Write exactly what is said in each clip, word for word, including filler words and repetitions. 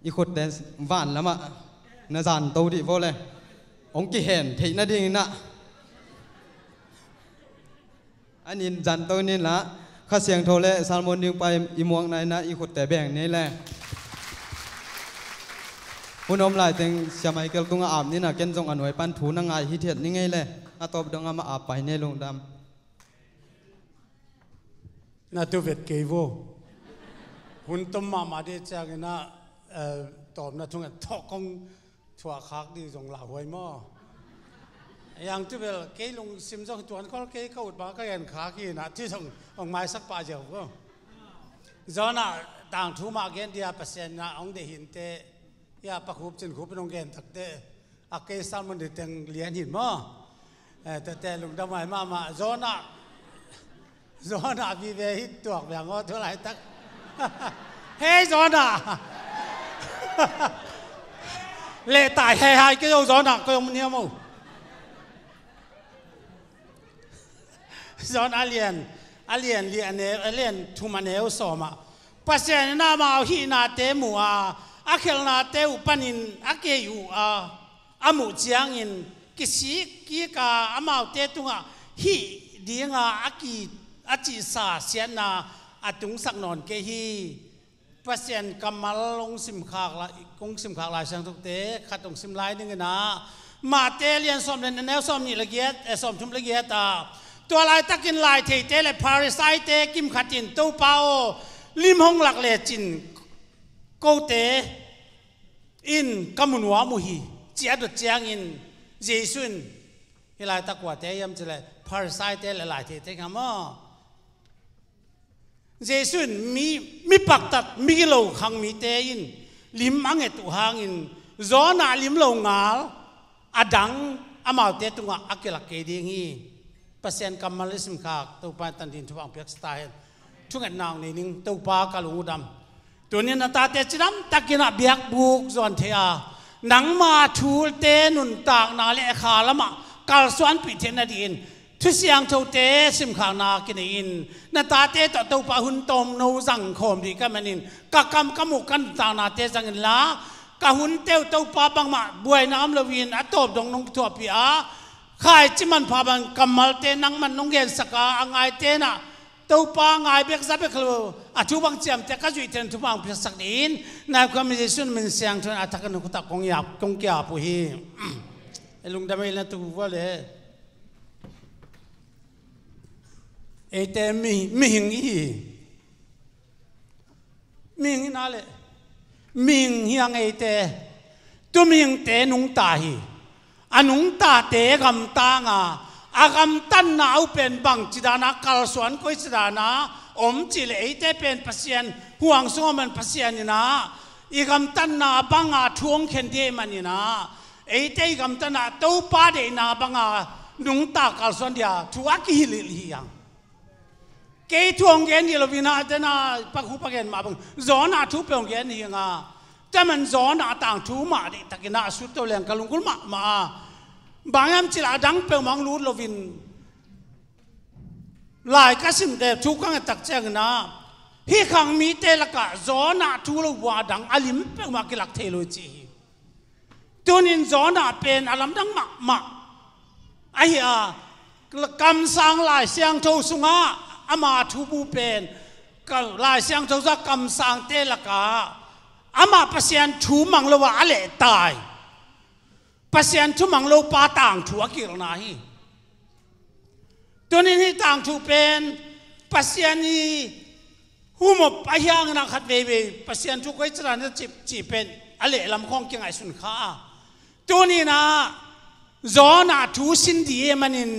I khutte van lamah na zanto dih vaw le, hong kihen theih nadingin ah, a nin zanto nin la. Kha Siangtho le sermon ding pa i muakna in ah i khutte beng ni le. Hun om laiteng Sia Michael tungah ap nin ah, ken zong a nuai pan thu na ngai hi thiat ni ngei le. A tawp dong amah ap pai ni, lungdam. Na tu vet kei vo. Hun tom mahmah dih ciangin ah, eh, tawpna thungen thawh kong thuah khak dih zong lauhuai maw? Yang tu bel kei lungsim zong tuan khol kei, ka ut bang ka gen khak hi na, ti zong hong maisak pah ziau vo. Jonah tangthu mah gen dia, Pasian in ah hong deih hinte, ya, Pa Khup Cin Khup in hong gen takte, a kei sermon dih teng lian hin maw? Eh, tete lungdam ngai mahmah. Jonah, Jonah vive hi tuak beng aw tu laitak. Hei Jonah! Leh tai hei hai kei zo Jonah, kei om niam o. Jonah a lian, a lian li a neu, a lian thum a neu sawm ah, Pasian in amau hihnate mu a, a khelhnate uh panin a kei uh a, a muh ciangin kisik kik a, amaute tungah hih dinga a ki, a cihsa siatna a tungsak nawn kei hi. Pasian kammal hong simkhak lai, kong simkhak Lai Siangthote khat hong sim lai dingin ah, Mate lian sawm le, neu sawm nih le giat, eh, sawm thum le giat ah, tua laitakin laitheite le Pharisaite kimkhat in, Topa aw, lim hong lak lecin kote in ka mu nuam uh hi, ci a dot ciangin Jesu in, hih laitak kuate hiam cih leh Pharisaite le laitheite hi ngam aw. Jesu in mi, mi paktat, mi gilo khang mite in lim a nget uh hangin Jonah lim lo ngal a dang amaute tungah a kilak kei ding hi. Pasian kammal i simkhak Topa in tangthu thupha hong piaksa ta hen. Thungetna hong nei ning, Topa ka lung uh dam. Tunin na tate cidamtakin ah biakbuk zuan thei a, nangma thute nuntakna le kha lamah kalsuanpih theih nadingin Thu Siangthote simkhakna kinei in, na tate tawh Topa hun tawmno zang khawm dih ka hih manin ka kam ka muk ka nuntaknate zang inla, ka hunte uh Topa bangmah buaina om loin a tawp dong nong kithuahpih a, khaici manpha bang kammalte nangman nong gensak a, a ngaite in ah Topa ngai bek za bek lo, a thu bang ciamteh ka zuih theihna thupha hong piaksak dingin, na khuami Jesu min siangtho in a thak in khutak kong kiap, kong kiap uh hi. E lungdam ei na tu vua le. Eite mi, mihing i hi. Mihing hi na le. Mihing hi a ngeite. Tu mihingte nungta hi. A nungtate gamtang a, a gamtatna uh pen bangci dana kalsuan, koici dana om cih leh eite pen Pasian huang sungah man Pasian in ah i gamtatna banga thu hong khen ding ahih manin ah, eite i gamtatna Topa deihna banga nungta kalsuan dia thu a kihilhilh hi ang. Kei thu hong gen hi lo in ah, tena Pa Khup a gen mah bang Jonah thu peuh hong gen hi ing a. Tua man Jonah tangthu mah deihtakin ah a sut to leng ka lunggulh mahmah a. Bang hiam cih leh a dang peuhmah hong lut loin lai ka sim te thu ka ngettak ciangin ah, hih khang mite lakah Jonah thu lo bua a dang a lim peuhmah kilak thei lo hi ci hi. Tunin Jonah pen a lamdang mahmah ahi a, kamsang Lai Siangtho sungah ama thubu pen, ka, Lai Siangtho sungah kamsangte lakah amah Pasian thu mang lo a a lehtai. Pasian thu mang lo pa tangthu a kilna hi. Tunin hih tangthu pen Pasian i humop ahi hangin ah khat veivei Pasian thu koi cih dan a cih, cih pen a lehlam khawng kingaihsun kha a. Tunin ah Jonah thu sin ding ahih manin,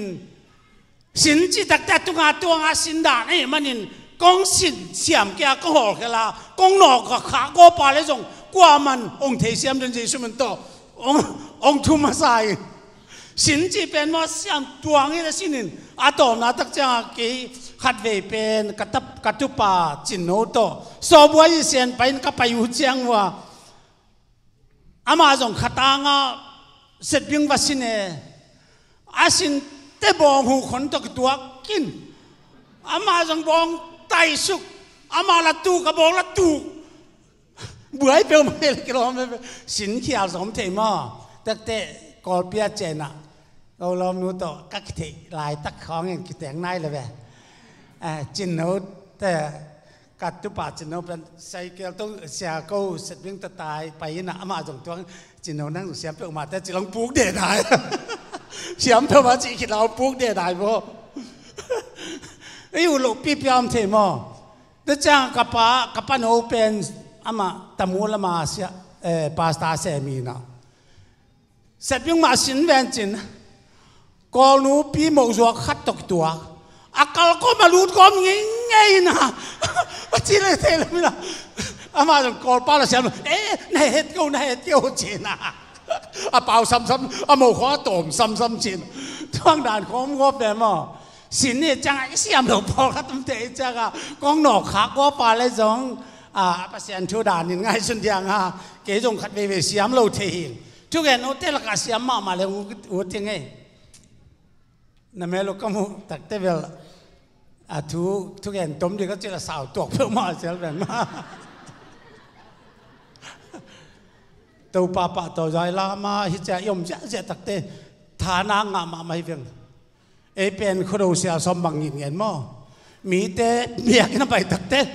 sin cih takte a tunga tuanga sin dan ahih manin, kong sin siam kei a, kong hawlkhel a, kong nawk a khak gawp a leh zong kuaman hong theisiam den Jesu min tawh hong, hong thu masa hi. Sin cih pen maw siam tuang hi le sinin, a tawpna tak cianga kei khatvei pen ka tap, ka tupa Cin No tawh Sawbuai i sian pai in ka pai uh ciang uh a, amah zong khatanga setbing va sin e. A sinte bawng huh khon tawh kituak in, amah zong bawng taisuk, amah la tuk, a bawng la tuk. Buai peuhmah hi le kilawm ve. Sin khial zong om thei maw? Takte Kawlpi a ciah inah, ko lawmnu tawh ka kitheih laitak khawngin kiteng nai le ve. Eh, Cinno te, ka tupa Cinno pen cycle tawh sia ko Setbing tawh tai pai inah, amah zong tuang, Cinno nang zong siam peuhmah te ci long puk dedai. Siam peuhmah ci khit lau puk dedai maw? Ei uh loh pipi a om thei maw? Tua ciang ka pa, ka pano pen amah Tamu lama sia, eh, pastor sem inah, Setbing mah sin ven cin, Kawlnupi mohzuak khat tawh kituak. A kal kawm a lut kawm ngeingei inah, a ci le thei lo inah, amah zong Kawlpa la siam lo, eh, na het ko, na het ko ci inah, a pau samsam, a mokhua a tawm samsam ci inah. Tuang dan khawm gawp ve maw? Sin hi ciangah i siam lo pawlkhat om thei hi ciangah, kong nawk khak gua pa le zong, a, a Pasian thu danin ngaihsun dianga, kei zong khat veivei siam lo thei hi. Thugen note lakah siam mahmah le u, u ting ei. Na mel uh ka muh takte bel, a thu, thugen tom ding ka cih la sau tuak peuhmah sial ven mah. Topa pahtawi zai lama hi ciah i om ziahziah takte, thana ngah mahmah hi veng. Ei pen Khuado sial sawm bang ngitngen maw? Mite biakinn a pai takte,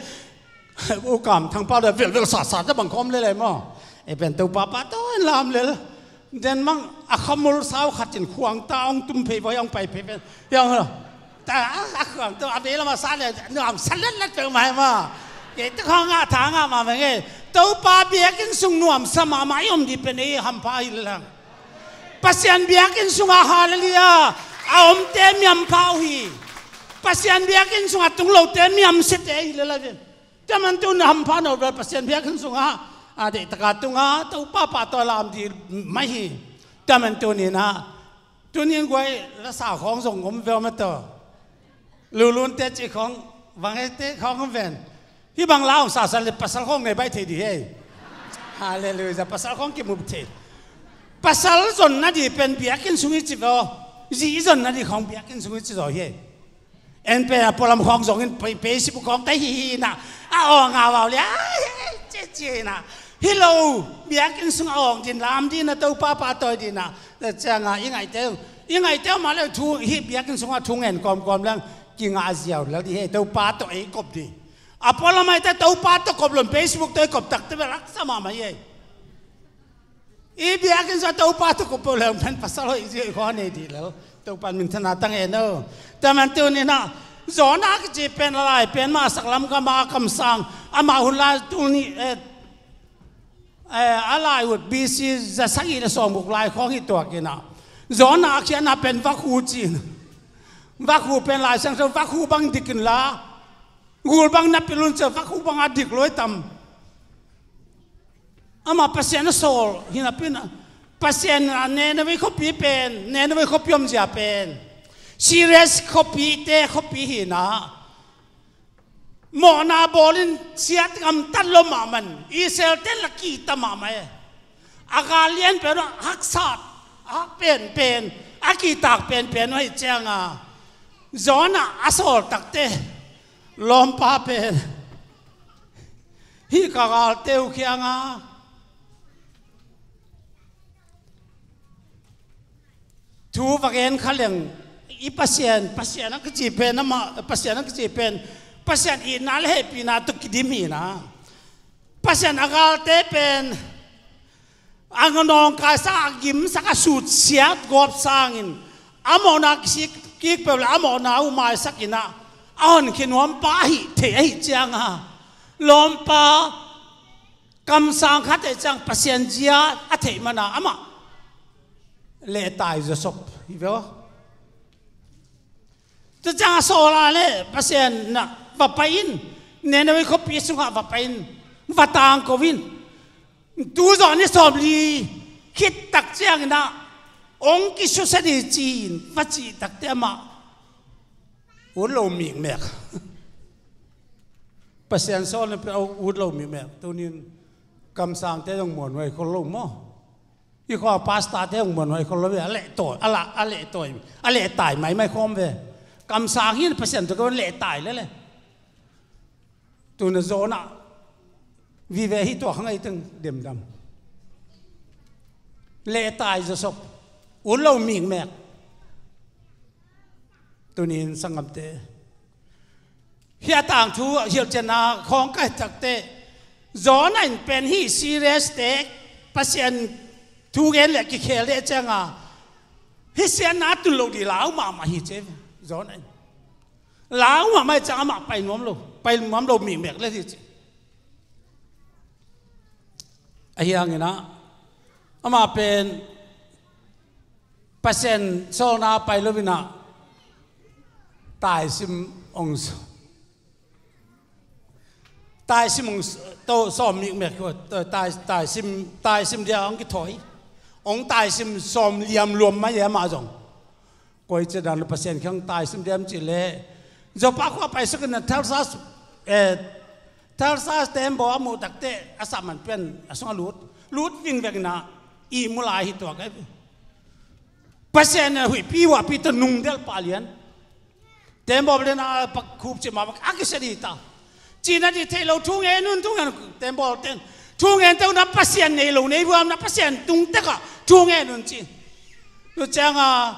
U Kam Thang Pau le velvel satsat a bang khawm lelei maw? Ei pen Topa pahtawi lam lel. Den mang a khamul sau khat in khuang ta hong tum phei voi hong pai phei pen. Hiang lo. Ta a, a khuang ta a vei lam a sa le nuam sa latlat peuhmah hi maw? Kei te khawng a tha ngah mahmah ngei. Topa biakinn sung nuamsa mahmah i om dih pen ei hampha hi lelang. Pasian biakinn sungah, hallelujah, a omte miampha uh hi. Pasian biakinn sungah tung lote miamsiate hi lel a ve. Tua man tuni hampha no bel Pasian biakinn sungah a deihtaka tunga Topa pahtawi lam dih mai hi. Tua man tuni inah, tuni in guai la sa khawng zong om ve maw taw? Lulunte cih khawng, bangete khawng ven. Hih bang la hong sasa le pasal khawng nei baih thei dih hi. Hallelujah, pasal khawng kimu thei. Pasal zonna dih pen biakinn sung i ci vaw. Zi zonna dih khawng biakinn sung i ci zaw hi. En pen a pualam khawng zongin pe, Facebook khawng tai hi hi inah, a aw ngah vau le, a, hi, hi, ci, ci inah. Hi lo, biakinn sung a awng din, lam din a Topa pahtawi din a, cianga i ngaihte, i ngaihte mah le thu, hih biakinn sungah thu ngen kawmkawm leng kingah ziau lel dih hi, Topa tawh ei kop dih. A pualam aite Topa tawh kop lo in Facebook tawh ei kop takte bel haksa mahmah hi ei. I biakinn sungah Topa tawh kop lo leng pen pasal hoih ziau khawng nei dih lel. Topa in minthanna tang e no. Tua man tuni inah, Jonah kici pen a lai pen mah a saklam kama kamsang, amah hun lai tuni, eh, eh, a lai ut B C za sagih le sawmguk lai khawng hi tuak inah, Jonah a khiatna pen vakhu ci inah. Vakhu pen Lai Siangtho vakhu bang dik inla, gul bang napi lun cia vakhu bang a dik luai tam. Amah Pasian a sawl hi napi inah, Pasian a Nineveh khuapi pen, Nineveh khuapi omzia pen Syria khuapite khuapi hi inah, mawhna bawlin siat gamtat lo mahmah in, Israel ten la kihta mahmah e. A gal lian pen uh a haksa, a hak penpen, a kihtak penpen uh ahih cianga, Jonah a sawl takte, lawmpa pen, hih ka galte uh kianga thu va gen kha leng, i Pasian, Pasian a kici pen amah, Pasian a kici pen Pasian itna le hehpihna tawh kidim hi inah, Pasian a galte pen a nawngkaisang, a gimsak, a sutsiat gawp sangin, a mawhna kisik kik peuh le a mawhna uh maisak inah, a honkhia nuampa ahih theih ahih cianga, lawmpa kamsang khat ahih ciang Pasian zia a theih mana amah lehtai zawsop hi ve aw. Tua ciang a sawl a le Pasian inah va pai in, Nineveh khuapi sungah va pai in, va tangko in. Tu zawh ni sawmli khit tak ciang inah hong kisusia dih ci-in va cih takte amah ut lo mikmek. Pasian sawlna pen ut lo mikmek. Tunin kamsangte zong muanhuai khol lo maw? Hih khua pastorte hong muanhuai khol lo ve, a lehtawi, a la, a lehtawi, a lehtai maimai khawm ve. Kamsang hi in Pasian tawh kei hong lehtai lele. Tuna Jonah Vive hi tuak hang ei teng demdam. Lehtai zawsop. Un lo mikmek. Tunin sanggamte, hih a tangthu hilhcianna khawng ka hih takteh, Jonah in pen hih serious te, Pasian thu gen le kikhel deh cianga, hih siatna tun lo dih lau mahmah hi ci. Jonah in lau mahmah hi ciang amah pai nuam lo, pai nuam lo mikmek le hi ci. Ahi hanginah amah pen Pasian sawlna pai loinah taisim ong s-, taisim ong s-, to sawm mikmek, to tai, taisim, taisim dia ong kithawi. Ong taisim sawm liam luam mai e amah zong. Koi ci dan Pasian kiang taisim diam cih leh, Joppa khua paisakin a Tarsas, eh, Tarsas tembaw a muh takteh a sahman pian a sungah lut, lut vingveng inah ihmu lai hi tuak e. Pasian in huihpi huahpi tawh nungdelh pah lian. Tembaw le na pakhup cih mah bang a kisia dih ta. Cihna dih theih lo thu ngen un, thu ngen un, tembaw ten. Thu ngen teuh na Pasian nei lo nei vuam na Pasian tung tekah thu ngen un ci. Tu cianga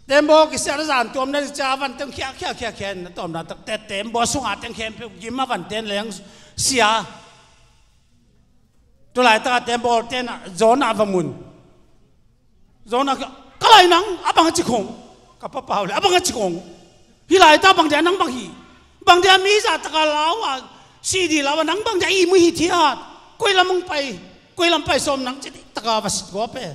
tembaw kisia na zan tuam na dih cia van teng khia, khia, khia, khia na tuam na tak te tembaw sunga teng khempeuh gim a van ten leng sia. Tulaitaka tembaw tenah Jonah va mun. Jonah ka, ka lai nang, a bang a ci khong. Ka papau le, a bang a ci khong. Hih laitaka bang dia nang bang hi. Bang dia mi zah taka lau a, sih dih lau a nang bang dia ihmu hi thiat. Koi lam hong pai, koi lam pai sawm nang ci dih taka va sit gawp e.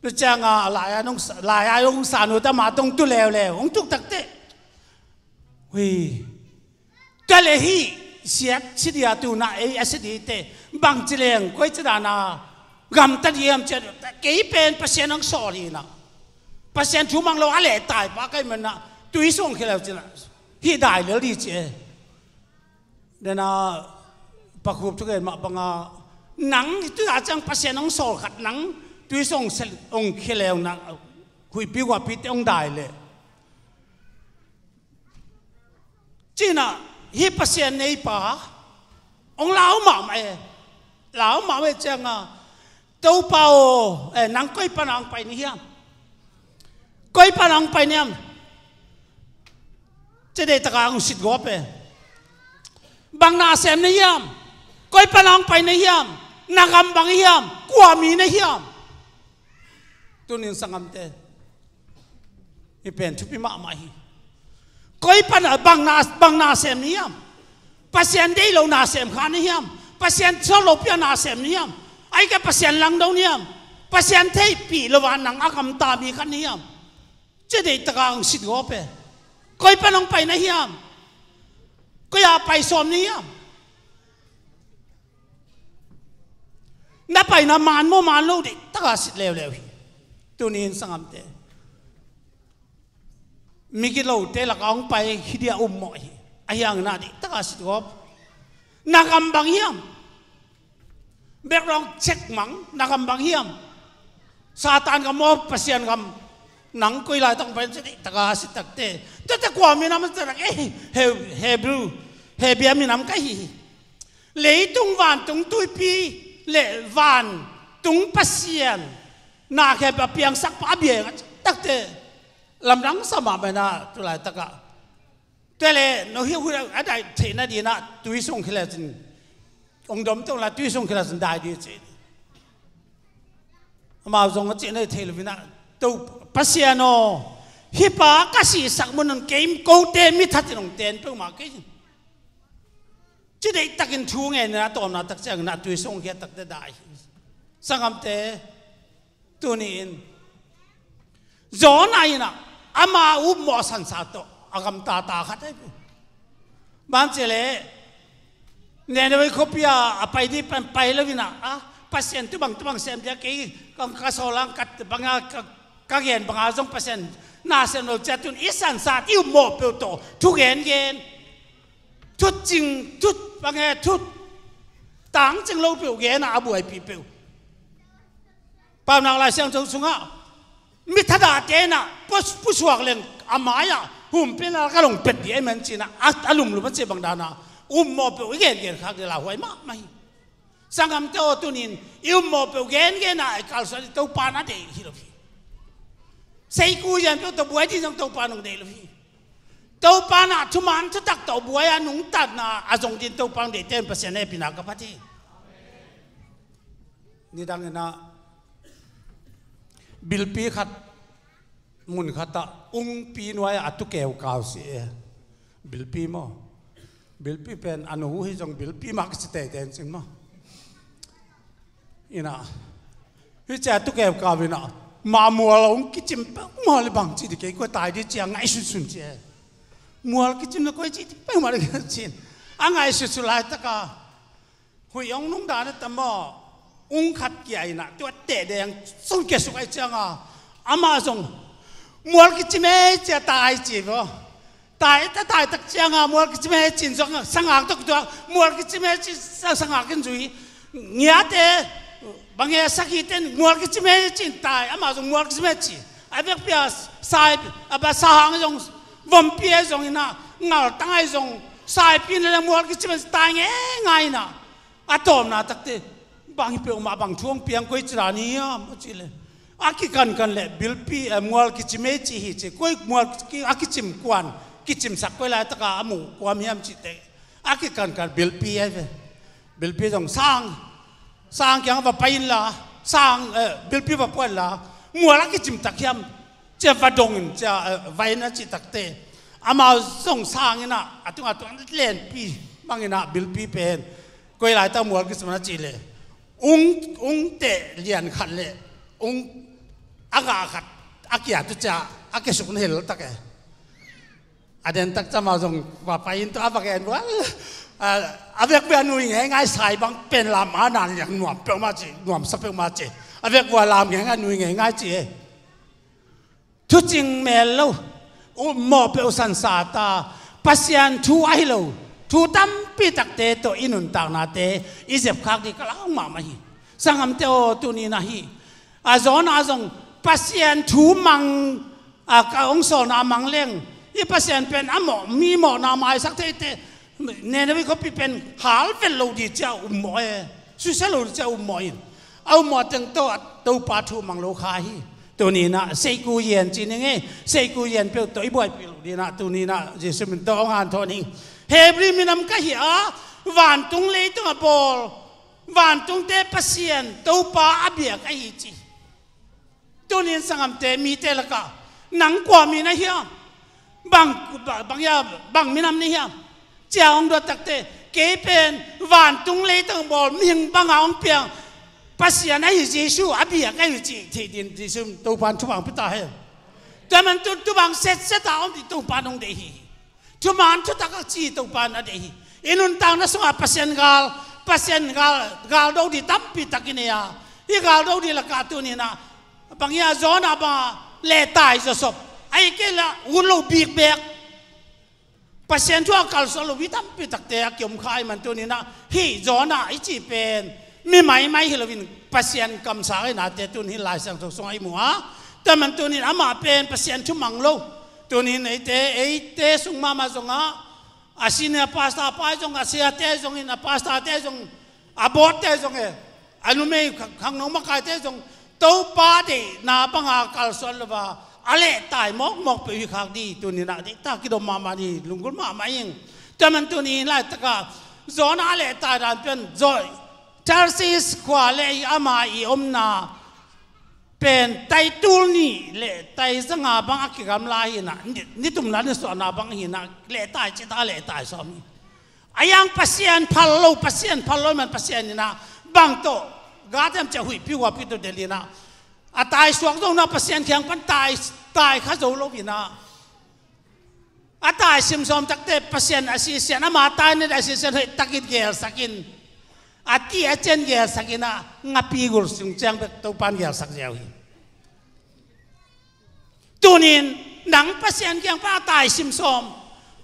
Tu cianga lai-a nong sa, lai-a nong sa nu ta mah tong tu leuleu, hong tuk takteh. Hui. Tua le hih siat si dia tuna ei a si dite bangci leng koi ci dana gamta diam ciat kei pen Pasian ang sawl hi na. Pasian thu mang lo a leh tai pa kai man na tui sung khia leu cina hih dai lel di ci e. Dena pakhup thugen mah banga nang tu a ciang Pasian ang sawl khat nang tui sung ong khia leu na huipi huapi te ong dai leh. Cina hih Pasian neipa hong lau mahmah e. Lau mahmah e cianga Topa aw, eh, nang koi pana hong pai na hiam? Koi pana hong pai na hiam? Ci deihtaka hong sit gawp e. Bang na sem na hiam? Koi pana hong pai na hiam? Na gam bang hiam? Kua mi na hiam? Tunin sanggamte, hih pen thupi mahmah hi. Koi pana bang na, bang na sem na hiam? Pasian deih lo na sem kha na hiam? Pasian sawt lo pia na sem na hiam? Ai ka Pasian langdo na hiam? Pasian theihpih lo a nang a gamta mi khat na hiam? Ci deihtaka hong sit gawp e. Koi pana hong pai na hiam? Koi a pai sawm na hiam? Na paina man maw man lo deihtaka sit leuleu hi. Tunin sanggamte, migilote laka hong pai hi dia um mawh hi. Ahi hangin a deihtaka sit gawp. Na gam bang hiam? Background check mang, na gam bang hiam? Satan gam maw Pasian gam? Nang koi laitaka hong pai na ci deihtaka sit takte. Tuate kua minam a ci tak e, Hebrew, Hebia minam ka hi hi. Leitung vantung tuipi le vantung Pasian na khempeuh a piangsak pa a bia a takte lamdang sa mahmah na tulaitaka. Tua le no hi a dai theihna dina tui sung khia le cin ong dom tong la tui sung khia le cin dai di ci. Amau zong a cihna thei lo vina to Pasian aw, hih pa ka sihsak mun un kei kote mi thatin ong ten peuhmah kei. Ci deihtakin thu ngenna tawmna tak ciangin a tui sung khia takte dai hi. Sanggamte, tuni in Jonah inah ama upmawh sansa tawh a gamtata khat ahi. Banci le Nineveh khuapi a a pai dih pan pai lo inah a Pasian tubang tubang sem dia kei ka, ka sawlang ka banga ka, ka gen banga zong Pasian na sem lo ciatun i sansat i upmawh peuh tawh thu gengen thut cing thut bange thut tangcing lo peuh genah a buaipih peuh. Paunak Lai Siangtho sungah mi thadah tenah pusuak leng a mai-ah Humpinal ka long pet dih ahih man cinah a, a lumlum a ci bang danah ummawh peuh i gengen khak dih lauhuai mahmah hi. Sanggamte aw, tunin i ummawh peuh gengen ah i kalsuan i Topa na deih hi lo hi. Seiku zian peuh tawh buai dih zong Topa nong deih lo hi. Topa na thuman thutak tawh buai a nungtatna a zong din Topa nong deihte in Pasian hehpihna ka phat hi. Nidang inah bilpi khat mun khatah ungpi nuai-ah a tukeu kau si e. Bilpi maw? Bilpi pen a nu hi zong bilpi mah kici teitei cin maw? Inah hi cia tukeu kau inah mah mual a ung kicim peuhmah le bang ci di kei kua tai di cia ngaihsutsun ci e. Mual kicim le koi ci di peuhmah le cin a ngaihsutsun laitaka huih hong nungdan a tam aw. Ung khat kia inah tua teh deng sung kia suk ai cianga amah zong mual kicim e cia tai ci vaw. Tai ta tai tak cianga mual kicim e cin zong sangak tok tua mual kicim e ci sangak in zui. Ngiate bang e sakhi ten mual kicim e cin tai amah zong mual kicim e ci. A vekpia sai a ba sahang zong vompi e zong inah ngaltang ai zong saipi na le mual kicim e tai ngei ngai inah a tawmna takte bang hi peuhmah bang thu hong piang koi ci dan hiam a cih le a kikankan le bilpi a mual kicim e ci hi ci koi mual a kicim kuan kicimsak koi laitaka a muh kuam hiam cihte a kikankan bilpi ai ve. Bilpi zong sang sang kiang va pai inla sang bilpi va puanla mual a kicim tak hiam cia va dongin cia vaina cih takte amau zong sang inah a tungah tuang lenpi bang inah bilpi pen koi laitaka mual kicim na cih le ung ung teh lian khat le ung a gah khat a kia tu cia a kisuk na hel tak e. A den tak cama zong va pai in tu a va gen bual a vekvia nui ngeingai sai bang pen lam a nan liang nuam peuhmah ci nuamsa peuhmah ci a vekvia lam ngeingai nui ngeingai ci e. Thucing mel lo ummawh peuh sansa ta Pasian thu ahi lo thu tampi takte tawh i nuntaknate i zepkhak dih ka lau mahmah hi. Sanggamte aw, tuninah hi a Jonah zong Pasian thu mang a ka hong sawlna mang leng i Pasian pen a mawh mi mawhna maisak theite Nineveh khuapi pen hal vet lo dih cia ummawh e. Susia lo dih cia ummawh in a ummawh teng tawh a Topa thu mang lo kha hi. Tuninah seiku yen ci ning e. Seiku yen peuh tawh i buaipih lo dinah tuninah Jesuh min tawh hong hanthawn ning. Hebrew minam ka hi a vantung leitung a bawl vantungte Pasian Topa a biak ahi ci. Tunin sanggamte mite lakah nang kua mi na hiam? Bang bang ya bang minam na hiam? Cia hong duat takte kei pen vantung leitang bawl mihing banga hong piang Pasian ahi Jesuh a biak ahi ci thei din Jesuh Topan thupang pita he. Tua man tu tupang setset a om di Topan hong deih hi. Thuman thutak a ci Topa na deih hi. I nuntakna sungah Pasian gal Pasian gal galdo di tampi tak i nei a i galdo di lakah tuninah bang ia Jonah banga lehtai zawsop a i kei la hun lo bikbek Pasian thu a kalsuan lo hi tampi takte a kiom kha i man tuninah hih Jonah i cih pen mi maimai hi loin Pasian kamsa inate tun hi Lai Siangtho sungah i mu a. Tua man tunin amah pen Pasian thu mang lo. Tunin eite eite sung mahmah zongah a senior pastor pa zong a siate zongin a pastorte zong a boardte zong e a numei khangno makaite zong Topa deihna banga kalsuan lo a a lehtai mawkmawk peuh hi khak di tuninah deihtak kidom mahmah ni lunggulh mahmah ing. Tua man tuni laitaka Jonah a lehtai dan pen Tarshish khua le i ama i omna pen taitul nih le taizanga bang a kigamla hinah nitumna nisuahna bang hinah lehtai cita a lehtai sawm hi. A yang Pasian phal lo Pasian phal lo man Pasian hinah bang tawh gatem cia huihpi huapi tawh delhinah a taisuak zona Pasian khiang pan tai kha zo lo hinah a taisim sawm takte Pasian a sisian ama tainat a sisian hoih takin gelsakin a ti a cian gelsakinah ngapi gul sung ciang bek Topan gelsak ziau hi. Tunin nang Pasian kiang pa a taisim sawm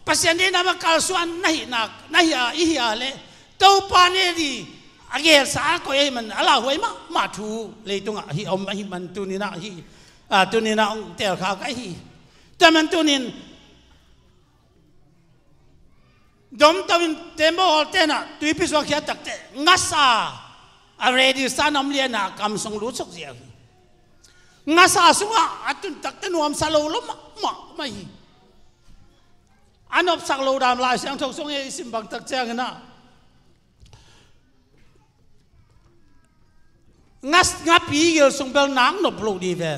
Pasian deihna ma kalsuan na hihnak na hia i hia le Topa ne di a gelsa a koih ahi man a lauhuai mahmah thu leitungah hi om ahi man tuninah hi. Tuninah ong telkha ka hi. Tua man tunin Domto in tembaw hawlte nah tuipi suak khiat takte ngasa a ready sa na om lian ah kam sung lut suk ziau hi. Ngasa sungah a tun takte nuamsa lo lo mahmah mah hi. A nopsak lo dam Lai Siangtho sung i sim bang tak ciangin ah ngas ngapi gil sung bel nak nop lo di ve.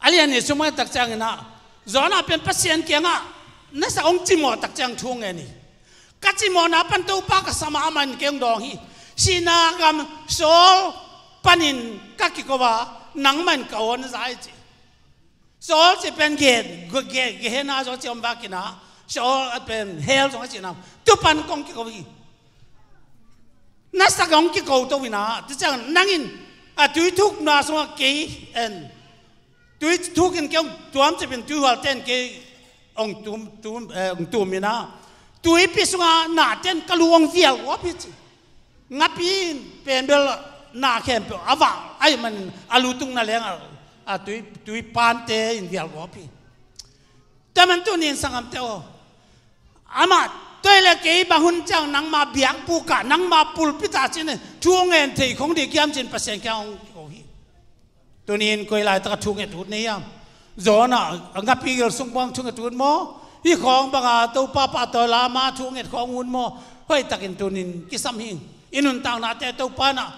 A lian ni sung mah tak ciangin ah Jonah pen Pasian kiangah na sa hong cimawh tak ciang thu ngen hi. Ka cimawhna pan Topa ka sa mah, amah in kei hong dawng hi. Sihna gam Sheol panin ka kiko a, nangmah in ka awn za hi ci. Sheol ci pen Ge-, Ge-, Gehenna zong ci om vakin ah Sheol a pen hell zong a ci nam. Tu pan kong kiko hi. Na sa kong kiko to hi na. Tu ciang nangin a tui thukna sungah kei en tui thukin kei hong tuam ci pen tui hual ten kei hong tum, tum, eh, hong tum hi na. Tuipi sungah na ten ka lu hong vial guap hi ci. Ngapi pen bel na khempeuh a vang ahih manin a lu tungna leng a, a tui, tui pante in vial guap hi. Tua man tunin sanggamte aw, amah toi le kei bang hun ciang nangma biakbuk ah, nangma pulpit ah cin thu ngen thei khong di kiam cin Pasian kiang hong ko hi. Tunin koi laitak a thunget ut na hiam? Jonah a ngapi gil sung bang thunget ut maw? Hih khawng banga Topa pahtawi lama thunget khawng ut maw? Hoihtakin tunin kisam hi. I nuntaknate Topa in ah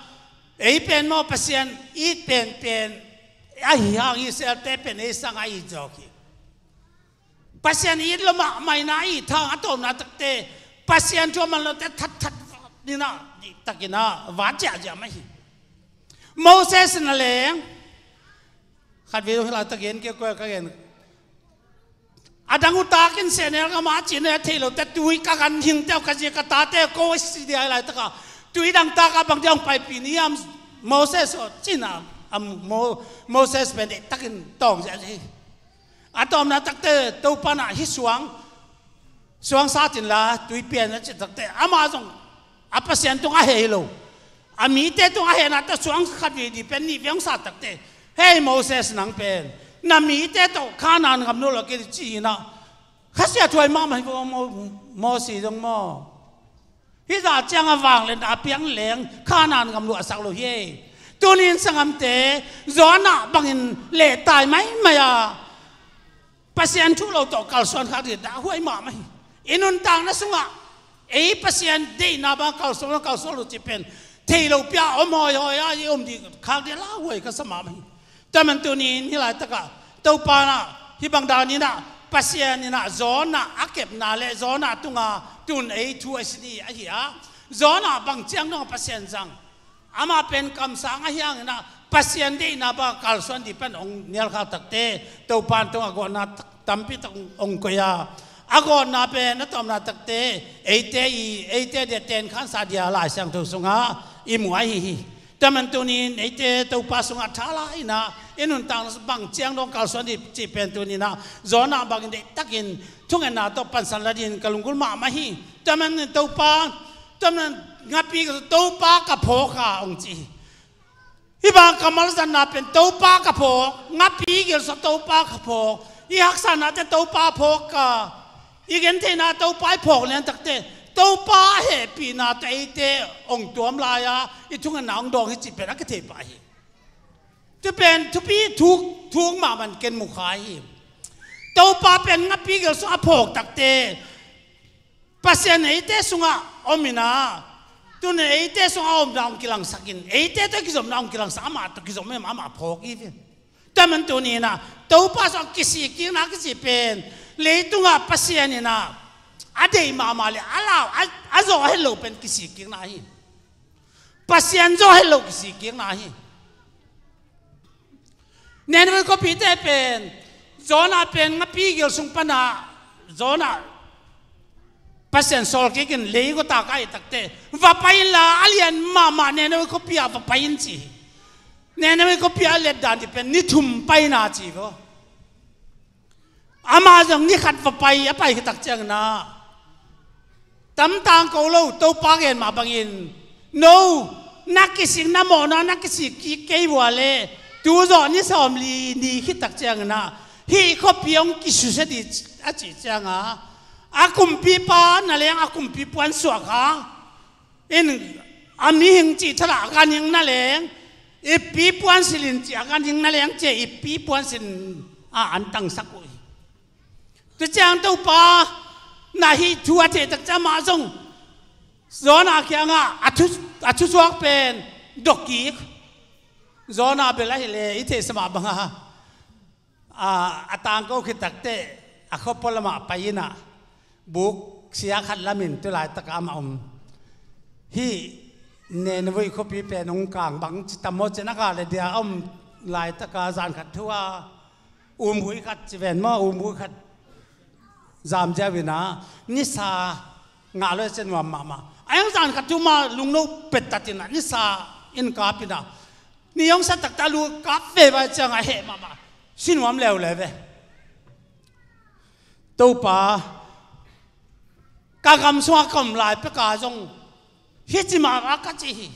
ei pen maw Pasian it penpen ahi hang i selte pen ei sang a it zawk hi. Pasian it lo mahmah in ah i thang a tawpna takte Pasian thu a man lote that that in ah diktakin ah vat ziahziah mah hi. Moses in a leng khat vei hih laitak gen kei kua ka gen. A dang uh takin sehnel ka mah cin a thei lote tui ka gan hingte uh ka zia ka tate ko a si dia hih laitak a tui dang tak a bang dia hong paipih ni hiam Moses aw cin a, a Mo-, Moses pen diktakin tawng ziahziah hi. A tawpna takte Topa in ah hih suang, suang sat inla tui pia in a cih takte amah zong a Pasian tung a heh hi lo. A mite tung a hehna tawh suang khat vei di pen nih vei hong sat takte, hei Moses, nang pen na mite tawh Kanaan gam luah kei ci hi na. Khasia thuai mahmah hi vo Mo-, Moses zong maw. Hih zah ciang a vangliatna a piang leng Kanaan gam luahsak lo hi. Tunin sanggamte, Jonah bangin lehtai maimai a Pasian thu lo tawh kalsuan khak ding dah huai mahmah hi. I nuntakna sungah ei Pasian deihna bang kalsuan lo, kalsuan lo cih pen thei lo pia om hawihawi a i om ding khak ding lah huai ka sa mahmah hi. Tua man tunin hih laitakah Topa in ah hih bang danin ah Pasian in ah Jonah a kepna le Jonah tunga tun ei thu a sin hi ahi a, Jonah bang ciang dong Pasian zang, amah pen kamsang ahi hangin ah Pasian deihna bang kalsuan ding pan hong nialkhak takte Topa in tungah gawhna tampi tak hong koih a, a gawhna pen a tawpna takte eite i, eite dia tenkhansa dia Lai Siangtho sungah i mu ahi hi. Tua man tunin eite Topa sungah thala in ah i nuntakna bang ciang dong kalsuan ding cih pen tunin ah Jonah bangin deihtakin thungetna tawh pansan la dingin ka lunggulh mahmah hi. Tua man Topa, tua man ngapi Topa ka phawk a hong ci hi. Hih bang kammal zanna pen Topa ka phawk, ngapi gilsa Topa ka phawk, i haksatnate Topa phawk ka, i gentheihna Topa i phawk lian takte Topa a hehpihna tawh eite hong tuam lai-a i thungetna hong dawng hi cih pen a kithei pah hi. Tu pen thupi thuk, thuk mahmah in ken mukhai hi. Topa pen ngapi gilsa a phawk takte Pasian eite sungah om in ah, tunin eite sungah a omna hong kilangsak in, eite tawh kizopna hong kilangsak, amah tawh kizop mah amah phawk hi ve. Tua man tunin ah Topa sungah kisikkikna kici pen leitungah Pasian in ah a deih mahmah le a lau a, a zawh het lo pen kisikkikna hi. Pasian zawh het lo kisikkikna hi. Nineveh khuapite pen, Jonah pen ngapi gil sung panah Jonah Pasian sawl kikin leigawtak a ih takte va pai inla, a lian mahmah Nineveh khuapi ah va pai in ci hi. Nineveh khuapi ah a letdan ding pen ni thum paina ci vaw. Amah zong ni khat va pai, a pai khit tak ciangin ah tamtang ko lo, Topa gen mah bangin, no, na kisik, na mawhna na kisik kik kei vua le, tu zawh ni sawmli ni khit tak ciangin ah hih khuapi hong kisusia dih a cih cianga, a kumpipa na leng a kumpi puan suak a, in a mihing cih thadah a ganhing na leng, i pi puan silin cih a ganhing na leng cia i pi puan silin a an tangsak uh hi. Tua ciang Topa na hih thu a theih tak ciang amah zong Jonah kiangah a thu, a thusuak pen dokkik. Jonah bel ahih leh i theihsa mah banga a, a tangko khit takteh a khuapua lamah pai inah buk sia khat lamin tu laitakah amah om. Hih Nineveh khuapi pen hong kang bang ci tam maw ci na ka le dia a om laitakah zan khat thu a umgui khat ci ven maw, umgui khat zam ziau inah nisa ngah lo a sia nuam mahmah. A hiang zan khat thu mah lungno pettat inah nisa in kap inah ni hong sa taktak lu kap ve vai ciangah heh mahmah, si nuam leuleu ve. Topa, ka gam sungah ka om lai peka zong hih ci mah a ka ci hi.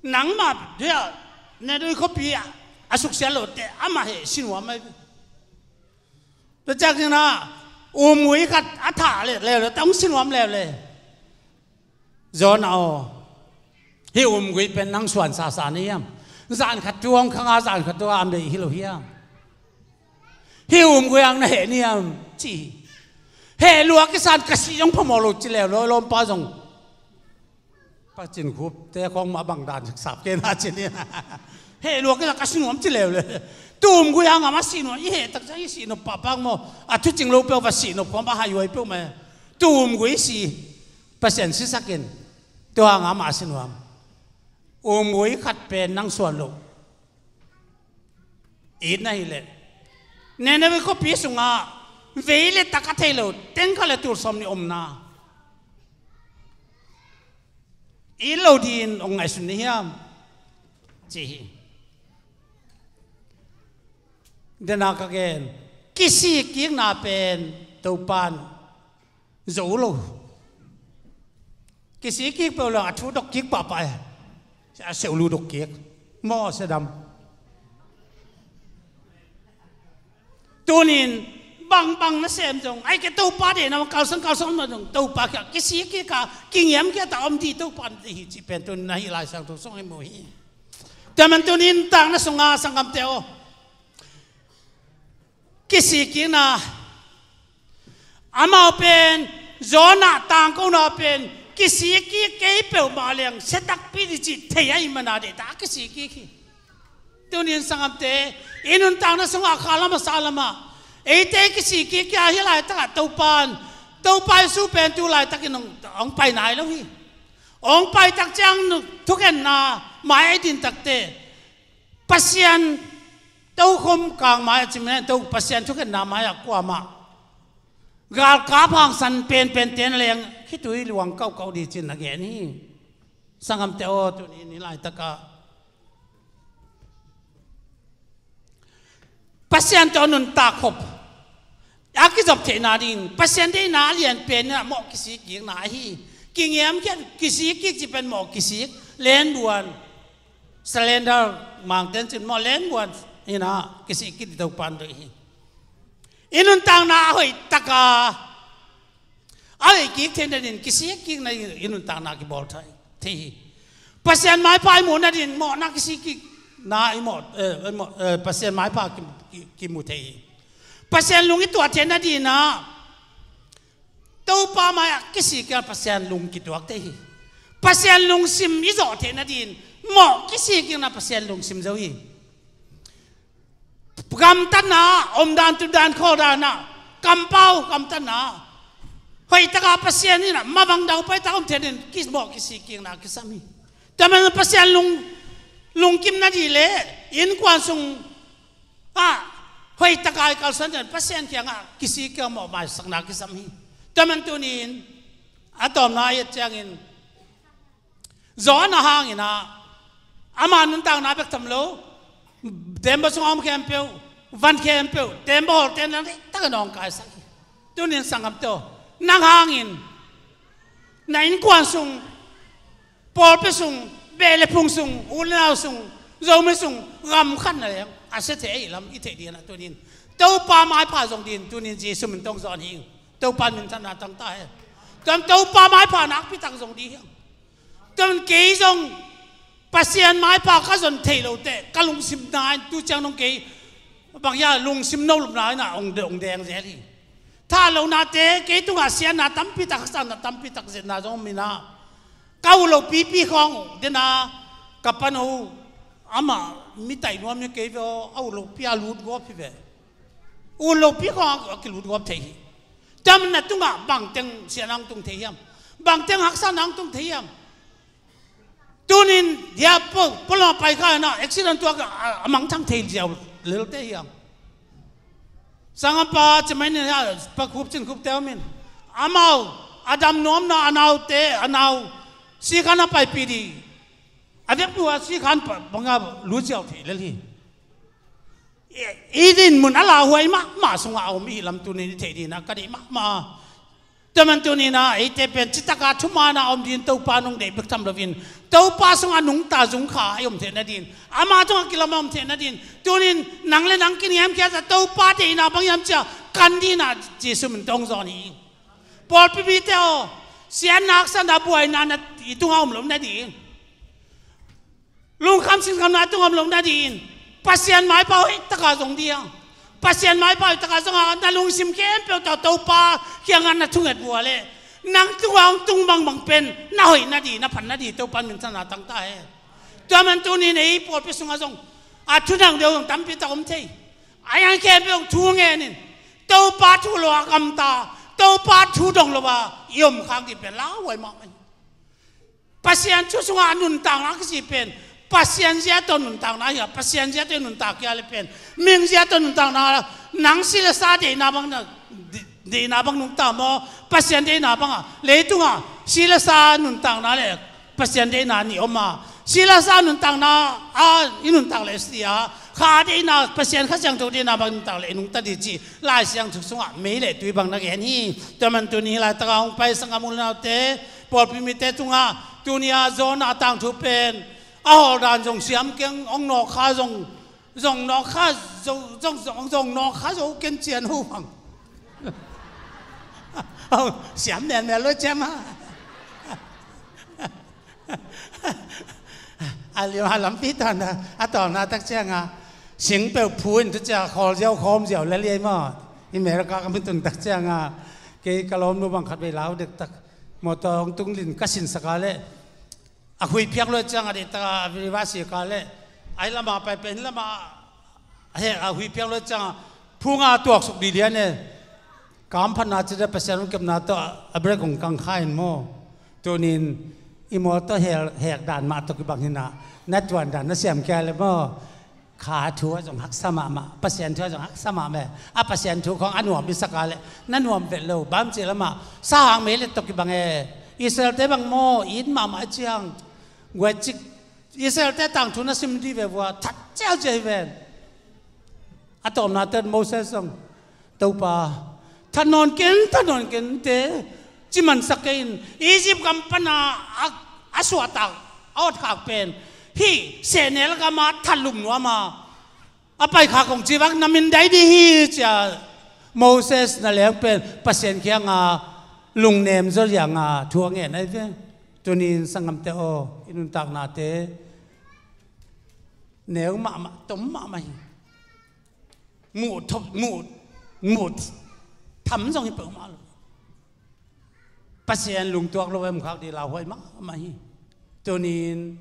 Nangmah dia Nineveh khuapi a suksiat lote amah heh si nuam ai ve. Tua ciak dingin ah umgui khat a thah leuleu, ta hong si nuam leuleu. Jonah aw, hih umgui pen nang suan sasa na hiam? Zan khat thu hong khanga zan khat thu a mei hi lo hiam? Hih umgui ang na heh niam ci hi. Heh lua kisan ka si zong phamawh lo ci leuleu, lawmpa zong. Pacin khupte khawng mah bang dan sap ke na ci ni. Heh lua kisan ka si nuam ci leuleu. Tu umgui ang a mah si nuam, i heh tak ciang i si nop pahpah maw? A thucing lo peuh va si nop khawng mah haihuai peuh mah. Tu umgui si. Pasian sisakin tua hang amah a si nuam. Umgui khat pen nang suan loh it na hileh Nineveh khuapi sungah vei le tak a thei lo tengkha le tul sawm nih omna it lo dingin hong ngaihsun ni hiam? Ci hi. Dena ka gen, kisikkikna pen Topan zo lo. Kisikkik peuh lo a thu dokkik pahpah e. A seulu dokkik maw, sedam. Tunin bangbang nasem zong ai ke Topa dena kalsan kalsan ma zong Topa kia kisikkik a kingiam kia ta om di Topa na hi ci pen tunin na hi Lai Siangtho song hi mu hi. Tua man tunin takna sunga sanggamte aw, kisikkikna amau pen Jonah tangkona pen kisikkik kei peuhmah leng sia takpi ding cih thei ahih mana deihtak a kisikkik hi. Tunin sanggamte, i nuntakna sungah kha lama sa lama eite kisikkik kia hi laitakah Topan, Topa Jesu pen tu laitakin hong, hong pai nai lo hi. Hong pai tak ciang thukhenna mai a i din takte Pasian tokhom kang mai-ah cimina to Pasian thukhenna mai-ah kuamah galkap hangsan penpente na leng khitui luang kauhkauh ding cin a gen hi. Sanggamte aw, tuni ni laitakah Pasian tawh nuntak khop a kizop theihna ding Pasian deihna a lian pen inah mawh kisikkikna ahi. Kingiam kian kisikkik ci pen mawh kisik lenbuan surrender mangten cin mawh lenbuan inah kisikkik ding Topan deih hi. I nuntakna a hoih taka a hoih kik theih nadin kisikkikna i nuntakna kibawl thei hi. Pasian maipha i muh nadin mawhna kisikkikna i mawh, eh, i mawh, eh, Pasian maipha ki, ki, kimu thei hi. Pasian lung i tuah theih nadinah Topa mai-ah kisikkik a Pasian lung kituak thei hi. Pasian lungsim i zawh theih nadin mawh kisikkikna Pasian lungsim zo hi. Gamtatna, omdan tutdan khawldanah kampau gamtatna hoihtaka Pasian inah mavang daupai tak om thenin kimawh kisikkikna kisam hi. Tua man Pasian lung, lungkim nadih le innkuan sung ah hoihtaka i kalsuan ten Pasian kiangah kisikkik a mawh maisakna kisam hi. Tua man tunin a tawmna a i et ciangin Jonah hangin ah ama nuntakna bek tham lo, tembaw sungah om khempeuh, van khempeuh, tembaw hawlte'n nang deihtakin hong kaisak hi. Tunin sanggamte aw, nang hangin na innkuan sung, pawlpi sung, beh le phung sung, u le nau sung, Zomi sung, gam khat na leng a sia thei ahih lam i theih dingin ah tunin Topa maipha zong ding, tunin Jesu min tawh hong zawn hi. Topa minthanna tang ta hen. Tua Topa maipha nakpi tak zong ding hi. Tua kei zong Pasian maipha ka zon theih loh teh ka lungsim na in tu ciang dong kei bang hia lungsim no lupna in ah hong, hong deng zel hi. Thahat lohnate kei tungah siatna tampi tak, haksatna tampi tak zetna zong om in ah, ka ut loh pipi khawng uh dena ka pano amah mi taih nuam hi kei ve aw, a ut loh pi a lut gawp hi ve. Ut loh pi khawng a kilut gawp thei hi. Tua manin na tungah bangteng siatna hong tung thei hiam? Bangteng haksatna hong tung thei hiam? Tunin dia po, polong a pai kha in ah accident tuak a, a mangthang thei ziau lelte hiam? Sangapa cimai nin hia, Pa Khup Cin Khup te om in, amau a dam nuamna a naute, a nau sikhan a paipih ding, a vekpi-a sikhan pa banga lut ziau thei lel hi. I, i din mun a lauhuai mahmah sungah a om i hih lam tunin i theih dingin ah ka deih mahmah. Tua man tunin ah eite pen citaka thumaana om dingin Topa nong deih bek tham loin, Topa sungah nungta zungkha a i om theihna dingin, ama tungah kilam a om theihna dingin tunin nang le nang kiniamkhiat a Topa deihna bang hiam ci-a kan dingin ah Jesu min tawh hong zawn hi. Pawlpi mite aw, siatna haksatna buaina na i tungah om lo nading, lungkham sinkhamna tungah om lo nadingin Pasian maipha hoih taka zong ding. Pasian maipha hoih taka zong a na lungsim khempeuh tawh Topa kiangah na thunget vua leh nang tungah hong tung bangbang pen na hoih nading, na phat nading Topa minthanna tang ta hen. Tua man tunin ei pawlpi sungah zong a thunang deuh zong tampi tak om thei. A yang khempeuh thu ngenin Topa thu lo a gamta, Topa thu dong lo a i om khak ding pen lauhuai mahmah hi. Pasian thu sungah a nuntakna a kici pen Pasian zia tawh nuntakna hi a, Pasian zia tawh i nuntak hi a le pen ming zia tawh nuntakna, nang si le sa deihna bang na, de-, deihna bang nungta maw, Pasian deihna bang a, leitungah si le sa nuntakna le Pasian deihna nih om a, si le sa nuntakna a i nuntak le si a, kha deihna, Pasian Kha Siangtho deihna bang nuntak le i nungta ding ci Lai Siangtho sungah mei le tui bang na gen hi. Tua man tuni laitaka hong pai sanggam u le naute, pawlpi mite tungah tuni a zawhna tangthu pen a hawldan zong siam keng, hong nawk kha zong, zong nawk kha, zong, zong, zong, zong nawk kha zo ken cian ho bang. Siam melmel lo ciam a. A liam a lampi tawh na, a tawlna tak cianga sing peuh phu in tu cia khawl ziau khawm ziau le liai maw. I America ka mi tun tak cianga kei ka lawmnu bang khat vei lau dek tak mawtaw hong tung lin ka sinsak a le a khui phiak luat cianga deih taka a viri va si ka le ai lama pai pen lama a hek a khui phiak luat cianga phunga tuaksuk dilian e. Kamphatna cite Pasian hong kepna tawh a brek hong kang kha in maw. Tunin i mawl tawh hel, hek dan mah tawh kibang hinah na tuan dan na siam kia le maw. Kha thu a zong haksa mahmah, Pasian thu a zong haksa mahmah. A Pasian thu khawng a nuam i sak a le na nuam vet lo, bam ci lamah sahang mei let tawh kibang e. Israel te bang maw it mahmah a ciang guai cik Israel te tangthu na sim dih ve vua that ciau cia hi ven. A tawpna ten Moses zong Topa, that nawn ken, that nawn ken te ci mansak kei in Egypt gam pana a, a suahtak a awtkhak pen hih sehnel gama that lum nuama a paikhak kong ci vak na min dai dih hi cia Moses na leng pen Pasian kianga lungnem zaw lianga thu a ngen ahi ve. Tunin sanggamte aw, i nuntaknate neu mahmah, tom mahmah hi. Muh thop, muh, muh tham zong hi peuhmah lo. Pasian lungtuak lo em khak dih lauhuai mahmah hi. Tunin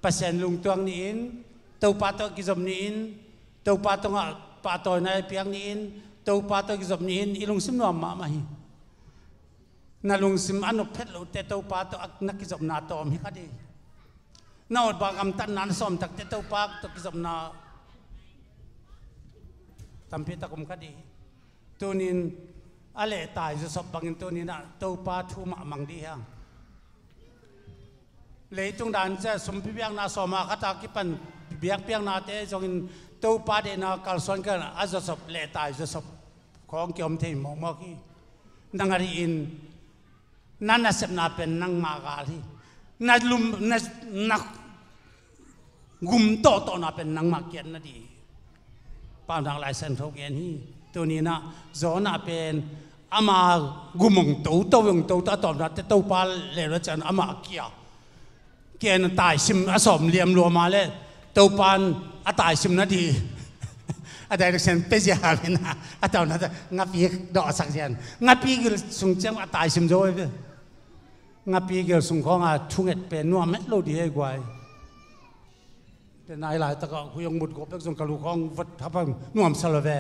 Pasian lungtuak ni-in, Topa tawh kizop ni-in, Topa tungah pahtawina i piak ni-in, Topa tawh kizop ni-in i lungsim nuam mahmah hi. Na lungsim a nop phet lote Topa tawh a na kizopna tawm hi kha dih. Na awt bak gamtatna na sawm takte Topa tawh kizopna tampi tak om kha dih. Tunin a lehtai zawsop bangin tunin ah Topa thu mah mang dih hiang. Leitung dan cia sumpi biakna sawma khata kipan biakpiaknate zongin Topa deihna kalsuan kal a zawsop lehtai zawsop khawng kiom thei mawkmawk hi. Na ngarih in na nasepna pen nangmah gal hi. Na lum, na, na gum tawhtawhna pen nangmah kiat na dih hi. Paunak Lai Siangtho gen hi. Tuni-in ah Jonah pen ama gum hong toto, hong toto, a tawpna teh Topa leh lo ciang amah kia. Kia in a taisim a sawm liam lua mah leh Topa in a taisim nading a direction pia zia hi na, a tawpna teh ngapi dawhsak zia in ngapi gil sung ciang a taisim zo hi ve. Ngapi gil sung khawng a thunget pen nuam het lo ding hi guai. Tua nai laitak ah hui hong mut gawp bek zong ka lu khawng vot hapang nuamsa lo ve.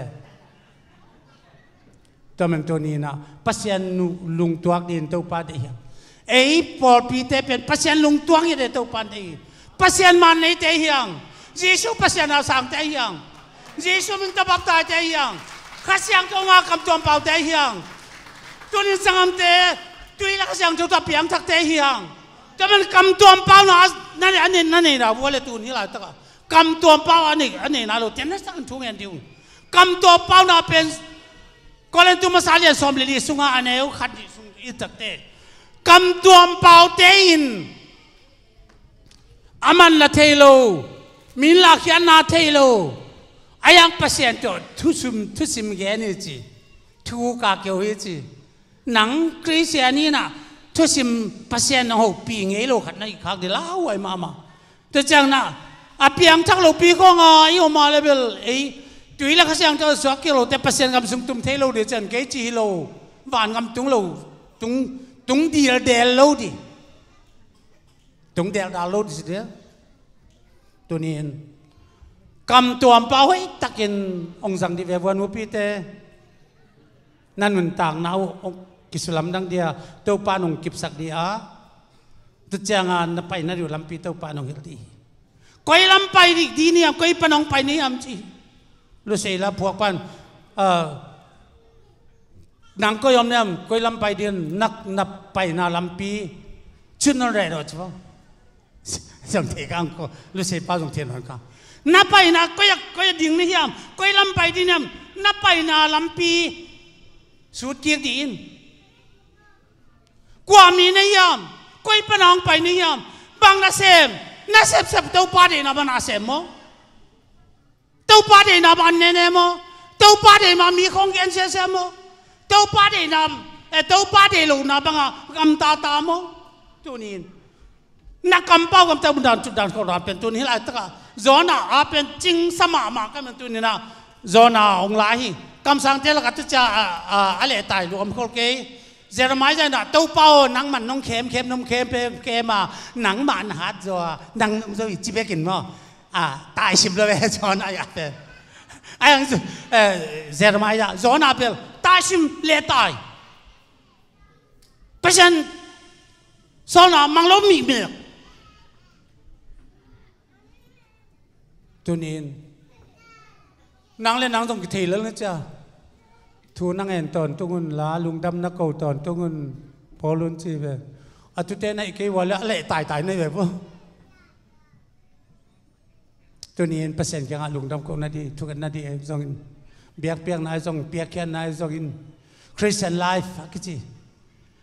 Tua man tuni-in ah Pasian lungtuak dingin Topa deih hiam? Ei pawlpite pen Pasian lungtuak hi ding Topa deih hi. Pasian man neite hiang. Jesu Pasian a sangte hiang. Jesu min tawh baptaize te hiang. Kha Siangtho ngah kamtuam paute hiang. Tunin sanggamte tui le Kha Siangtho tawh piangthakte hiang. Tua man kamtuam pau na a nei, a nei, na nei na vua le tun hi laitak ah kamtuam pau a nei, a nei na lo ten na sang thu ngen ding uh. Kamtuam pau na pen Korin tu masa lian sawm le li sunga a neu khat nih sung i takte kamtuam paute in a man la thei lo, min lakhiatna thei lo, a yang Pasian tawh thusim, thusim gen hi ci, thu ka keu hi ci. Nang Khristian hi na thusim Pasian na hopih ngei lo khat na hi khak ding lauhuai mahmah. Tua ciang na a piangthak lopi khawng a i om a le bel ei tui le Kha Siangtho suak kik lote Pasian gam sung tum thei lo ding ciang kei ci hi lo. Vangam tung lo, tung, tung dildel lo ding. Tung dildel lo ding si ding. Tuni-in kamtuam pau hoih takin hong zang ding ve vua nupite. Na nuntakna uh hong kisulamdang ding a, Topa in hong kipsak ding a. Tua ciang a na paina ding uh lampi Topa in hong hilh ding hi. Koi lam pai ding, ding ni hiam, koi pan hong pai ni hiam ci. Lusei la phuak pan, ah, nang koi om ni hiam, koi lam pai ding, na, na paina lampi cun hong reh dawh ci bang. Zong thei kang ko, Lusei pa zong thei nawn kang. Na paina koi a, koi a ding ni hiam, koi lam pai ding hiam, na paina lampi sut kik ding in. Kua mi na hiam, koi pan hong pai na hiam, bang na sem, na sepsep Topa deihna bang na sem maw? Topa deihna bang nene maw? Topa deih mah mi khong gen siasia maw? Topa deihna, eh, Topa deih lohna bang a gamtata maw? Tunin na kampau gamta dan, dan khol dan pen tuni hi laitak a Jonah a pen cingsa mahmah ka man tuni na Jonah hong lai hi. Kamsangte lakah tu cia a, a, a lehtai lua om khol kei. Jeremiah in ah, Topa aw, nangman nong khemkhem, nong khemkhem a, nangmah na hat zaw a, nang nong zo hi ci bekin maw? A, taisim lo ve Jonah a, a te. A yang, eh, Jeremiah, Jonah bel taisim lehtai. Pasian sawlna mang lo mihmeh. Tunin nang le nang zong kithei lel na cia. Thu na ngen tawntung un la, lungdam na ko tawntung un, pawl un ci ve. A tute na i kei ua le a leh taitai na i ve vo. Tunin Pasian kiangah lungdam ko na di, thukat na di e zongin, biakpiakna e zong, piakkhiatna e zongin, Christian life a kici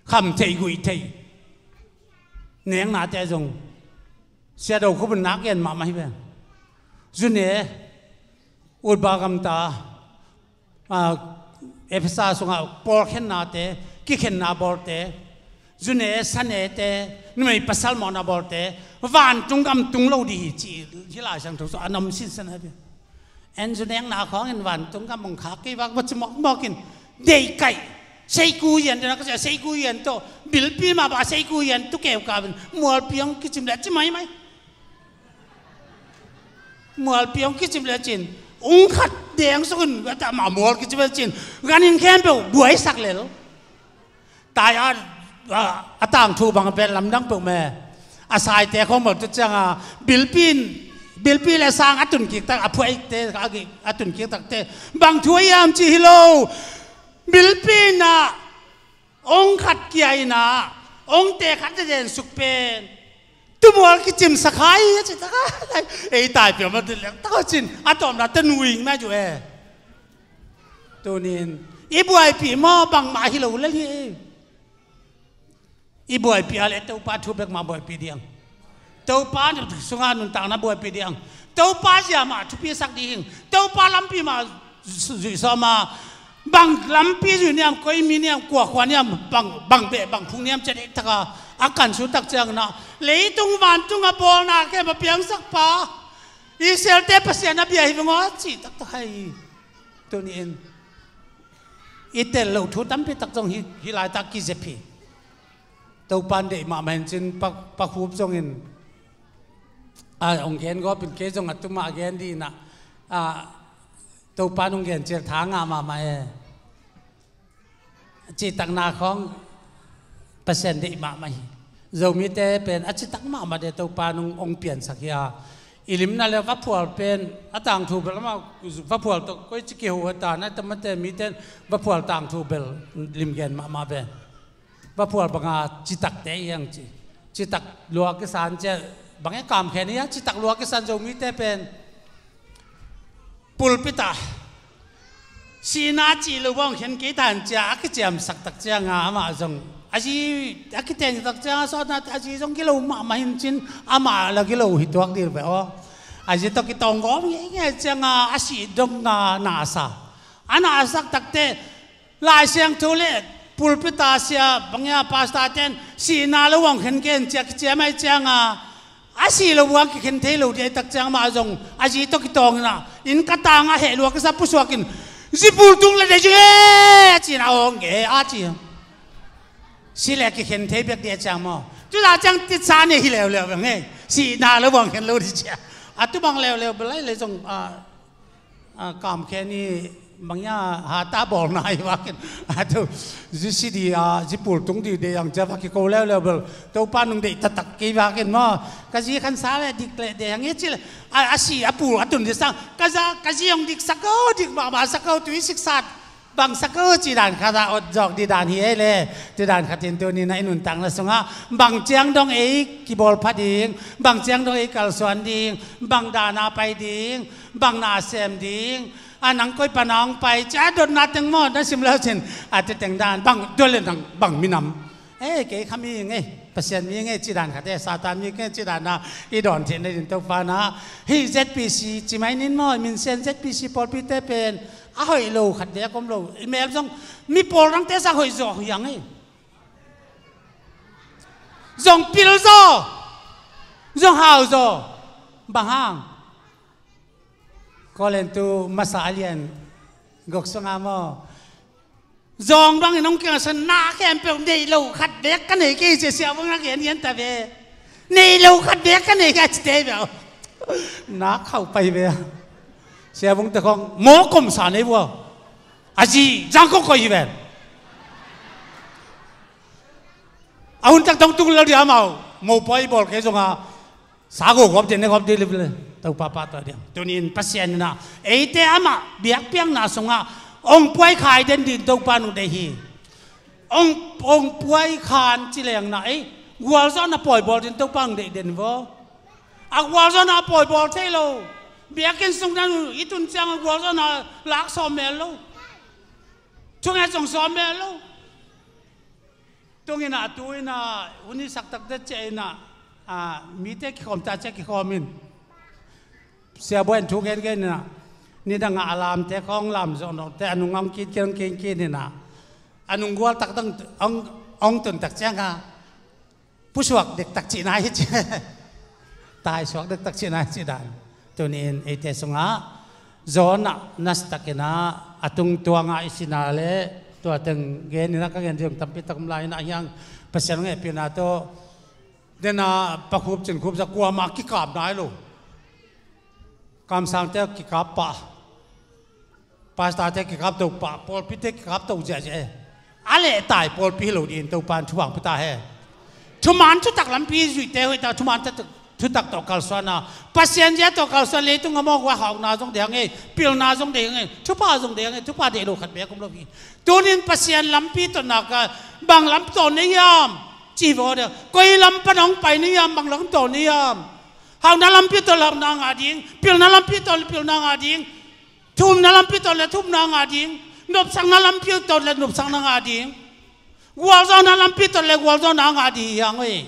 kham thei guih thei. Neknate zong Sia Do Khup in nak gen mahmah hi ve. Zune, utba gamta, a, Efesa sungah pawlkhennate, kikhenna bawlte, zune sanete, numei pasal mawhna bawlte, vantung gam tung lo dih hi ci hi Lai Siangtho sungah a nom sinsen hi ve. En zunekna khawngin vantung gam hong khak kei vak va ci mawkmawk in deihkaih. Seiku yan tawh na ka cia, seiku yan tawh bilpi mah bah seiku yan tu keukau in mualpi hong kicim leh ci maimai. Mualpi hong kicim leh cin ung khat deng suk in a tah mah mual kicim leh cin ganin khempeuh buaisak lel. Tai a, a, a tangthu bang a pen lamdang peuh me. A saite khawng mawh tu cianga bilpi in, bilpi le sang a tunkiktak, a phuaite a tunkiktakte bang thu a hiam ci hi lo. Bilpi in ah ong khat kia in ah ongte khat deden suk pen tumual kicim sakha hi a ci taka lai. Ei taipiam a dilek taka cin a tawmna ta nuing mai ju e. Tunin i buaipih maw bangmah hi lo lel hi. I buaipih a le Topa thu bek mah buaipih diang. Topa sungah nuntakna buaipih diang. Topa zia mah thupisak ding hing. Topa lampi mah zu-, zuih sawm a, bang lampi zuih niam, koi mi niam, kua khua niam, bang, bang beh, bang phung niam, cia deihtak a, a kansu tak ciang na, leitung vantung a bawlna khempeuh a piangsak pa, Israel-te Pasian a bia hi veng aw, cih taktak hi. Tuni-in i tel loh thu tampi tak zong hi, hih laitak kizep hi. Topa in deih mahmah in cin pa, Pa Khup zongin, a, hong gen gawp in kei zong a tuma a gen dih in ah, a, Topa in hong gen cil tha ngah mahmah e. Cihtakna khawng Pasian deih mahmah hi. Zomite pen a citak mahmah de Topa in hong, hong piansak hi a. I limna le vaphual pen a tangthu bel amah vaphual tawh koi ci kiho a ta na, tamate mite in vaphual tangthu bel limgen mahmah ve. Vaphual banga citakte i hang ci. Citak lua kisan cia bang e, kamkhen i a citak lua kisan Zomite pen pulpit ah sihna cih lo bang khen kei tan cia a kiciamsak tak cianga amah zong a zi a kiteng tak cianga sawtna a zi zong kilo mahmah hin cin amah la kilo hi tuak dil ve aw. A zi tawh kitawng gawm ngeingei cianga a sih dong a nasa. A nasak takte Lai Siangtho le pulpit a sia bang ia pastor ten sihna lo bang khen kei in cia kiciam ai cianga a sih lo buang kikhen thei lo dih ai tak ciang mah zong a zi tawh kitawng in ah inn ka tang a heh lua kisa pusuak in zi pul tung le dei zi nge a ci in a awng nge a ci. Si le kikhen thei bek dih a ciang maw. Tu la ciang titsa ne hi leuleu bang e. Sihna lo bang khen lo dih cia. A tu bang leuleu bel lai le zong a, a, kamkhen i bang ia hata bawlna i vakin. A tu zi si dih a zi pul tung dih dei ang cia vaki ko leuleu bel. Topa nung deih taktak kei vakin maw. Ka zi khansa le dik le dei ang e ci le. A, a si a pul a tun dih sang. Ka za, ka zi ong dik sak o, dik mahmah sak o, tu i siksat. Bangsak uh ci dan khat ah ot zawk dih dan hi ei le. Ci dan khat in tuni na i nuntakna sungah bang ciang dong ei kibawlpha ding, bang ciang dong ei kalsuan ding, bang dana pai ding, bang na sem ding, a nang koi pana hong pai cia dotna teng maw na sim lo cin a te teng dan bang dole nang bang minam. Ei, kei kha mi ngei, Pasian mi ngei ci dan khat e, Satan mi ngei ci dan na i dawn theihna din Topa na. Hih Z P C ci mai nin maw, min sen Z P C pawlpite pen a hoih lo khat vek om lo. I mel zong mi pawl dangte sang hoih zaw hi ang ei. Zong pil zaw, zong hau zaw. Bang hang? Korintu masa a lian guk sunga maw. Zawng bangin hong kiangah sa na khempeuh neih loh khat beek ka nei kei cia siah bang na gen hian ta ve. Neih loh khat beek ka nei kei a ci tei beuh. Na khauh pai ve a. Siah bang te khawng mawk om sa nei vua. A zi zang kong koih hi ven. A hun tak tong tung lo dia mau. Mopawi bawl kei zonga. Sa go gawp den ne gawp dei le Topa pa tawh diam. Tunin Pasian inah eite amah biakpiakna sungah ong puai khai den din Topa nung dei hi. Ong, ong puai khan ci lengna ei gualzawhna pawibawl din Topa nung dei den vaw. A gualzawhna a pawibawl thei lo. Biakinn sung nan i tun ciang a gualzawhna lak sawm mel lo. Thunget zong sawm mel lo. Tung inah tu inah hun i sak takte ciah inah mite kikhawm ta ciah kikhawm in. Siabuai in thu gengen inah nidangah a lamte khawng lam zawhnawhte a nung a hong kit keng keng kit inah a nung gual tak dang hong tun tak cianga pusuak dektak cihna hi ci. Taisuak dektak cihna hi ci dan. Tunin eite sungah zawnah nasatakinah a tungtuanga i sina le tua teng geninah ka gen ding tampi tak om lai inah hiang Pasian ngehpihna tawh dena pakhup cinkhup za kuamah kikap nai lo. Kamsangte kikap pah. Pastorte kikap to pah, pawlpite kikap to ziahziah e. A lehtai pawlpi hi lo dingin Topa in thupha hong pia ta he. Thuman thutak lampi zuihte hoih ta, thuman thutak tawh kalsuanna Pasian zia tawh kalsuan leitung a mawk uh a haukna zong dei hang e, pilna zong dei hang e, thupha zong dei hang e, thupha deih lo khat beek om lo hi. Tunin Pasian lampi tawh nak a bang lam tawh nei hiam? Ci vaw dei. Koi lam pan hong pai nei hiam? Bang lam tawh nei hiam? Haukna lampi tawh haukna ngah ding, pilna lampi tawh pilna ngah ding. Thumna lampi tawh le thumna ngah ding, nopsakna lampi tawh le nopsakna ngah ding, gualzawhna lampi tawh le gualzawhna ngah ding hi hang ui.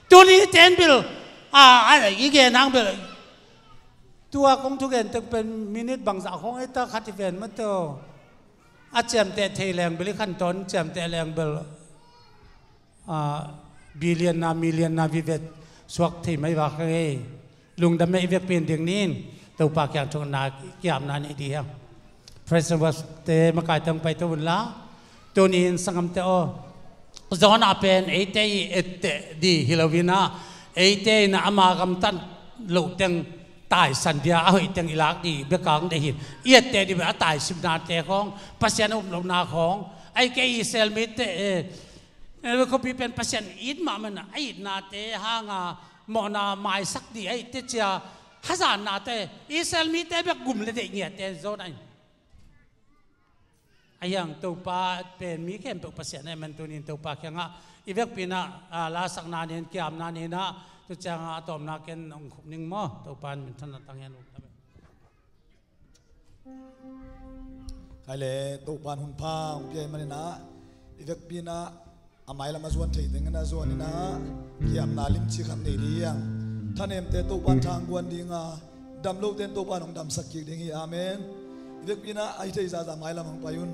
Tuni ten bil a, a i gen hang bil Tua kong thugen teng pen minit bangzah khong ei ta khat i ven mah tawh. A ciamteh thei leng bel i khantawn ciamteh leng bel, ah, billion na, million na vivet suak thei mai vak hang ei. Lungdam ei, i vekpi in ding ni in Topa kiang thungetna kiamna nei dih hang. Praise and worship te makaite hong paito un la. Tuni in sangamte aw, Jonah pen eite i etteh dih hi lo in ah, eite in ah ama gamtat loh teng taisan ding a, a hoih teng i lak dih bek a hong deih hi. I etteh dih bek a taisimnate khong, Pasian a um lohna khong, ahih kei Israel mite, eh, eh, khuapi pen Pasian it mahmah in ah, a itnate hang a mawhna maisak dih ahih teh ci a hazatnate, Israel mite bek gum le deih ngiatte Jonah in. Ahi hang Topa pen mi khempeuh Pasian ahih man tuni in Topa kiangah i vekpi in ah, ah, lasakna ni in, kiamna ni in ah, tu ciangah a tawpna ken hong khuk ning maw, Topa in minthanna tang hen. Khai le Topa in hun pha hong pia ahih man in ah, i vekpi in ah a mailam a zuan thei teng in ah zuan in ah, kiamna limci khat nei dih hi hang. Thanemte Topa in thang guan ding a, dam lote in Topa in hong damsak kik ding hi. Amen. I vekpi in ah a hi thei zahzah mailam hong pai un.